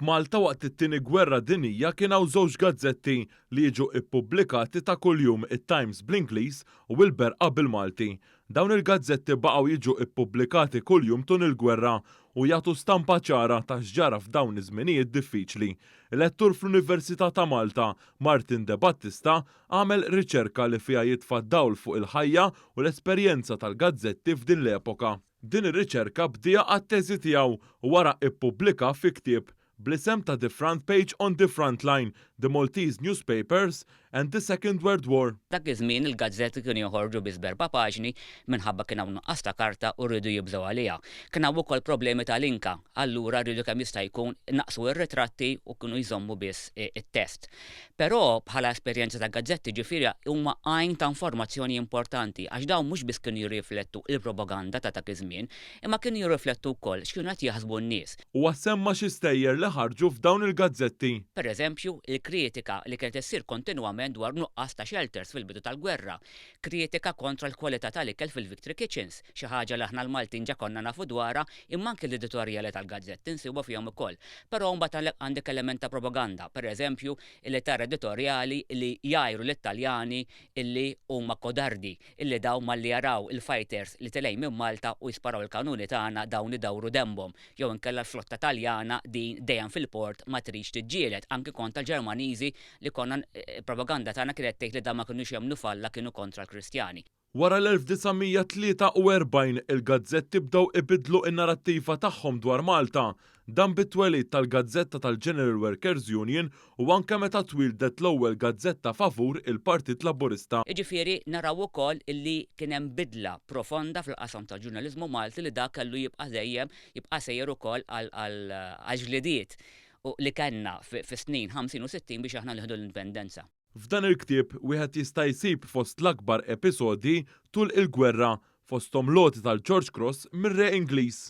F'Malta waqt it-Tieni Gwerra Dinjija kien hawn żewġ gazzetti li jiġu ippubblikati ta' kuljum it-Times bl-Ingliż u Il-Berqa bil-Malti. Dawn il-gazzetti baqgħu jiġu ippubblikati kuljum tul il-gwerra u jagħtu stampa ċara ta' x'ġara f'dawn iż-żminijiet diffiċli. Il-lettur fl-Università ta' Malta, Martin De Battista, għamel riċerka li fiha jitfa' dawl fuq il-ħajja u l-esperjenza tal-gazzetti f'din l-epoka. Din ir-riċerka bdieha għat-teżi tiegħu u wara ippubblika fi ktieb bl-isem ta' The Front Page on the Front Line, The Maltese Newspapers and the Second World War. Dak iż-żmien il-gazzetti kienu joħorġu biss b'erba' paġni minħabba kien hawn nuqqas ta' karta u riedu jibżgħu għaliha. Kien hawn ukoll problemi tal-inka, allura riedu kemm jista' jkun inaqqsu r-ritratti u kienu jżommu biss it-test. Però bħala esperjenza ta' gazzetti ġifieri huma għajn ta' informazzjoni importanti għax dawn mhux biss kienu jirriflettu l-propaganda ta' dak iż-żmien, imma kienu jirriflettu wkoll x'kienu qed jaħsbu n-nies. Huwa semma xi stejjer li ħarġu f'dawn il-gazzetti. Per eżempju, il-kritika li kienet issir kontinwament dwar nuqqas ta' shelters fil-bidu tal-gwerra, kritika kontra l-kwalità tal-ikel fil-Victory Kitchens, xi ħaġa li aħna l-Maltin ġa konna nafu dwarha, imma anki l-editorjali tal-gazzetti nsibuha fihom ukoll. Però mbagħad għandek element ta' propaganda, per eżempju, illi tara editorjali li jgħajru lit-Taljani illi huma kodardi, illi dawn malli jaraw il-fighters li telgħin minn Malta u jisparaw il-kanuni tagħna dawn idawru denbhom, jew inkella l-flotta Taljana din dejjem fil-port ma tridx tiġġieled, anki kontra l-Ġermaniżi li konna il-propaganda tagħna kienet tgħid li dawn ma kinux jemmnu f'Alla kienu kontra l-Kristjani. Wara l-1943 il-gazzetti bdew ibiddlu n-narattiva tagħhom dwar Malta, dan bit-twelid tal-gazzetta tal-General Workers' Union u anke meta twieldet l-ewwel gazzetta favur il-Partit Laburista. Jiġifieri naraw ukoll illi kien hemm bidla profonda fil-qasam tal-ġurnaliżmu Malti li dak kellu jibqa' dejjem jibqa' sejjer ukoll għall-ġlidiet li kellna fis-snin 50 u 60 biex aħna nieħdu l-indipendenza. F'dan il-ktieb wieħed jista' jsib fost l-akbar episodji tul il-gwerra, fosthom l-għoti tal-George Cross mir-Re Ingliż.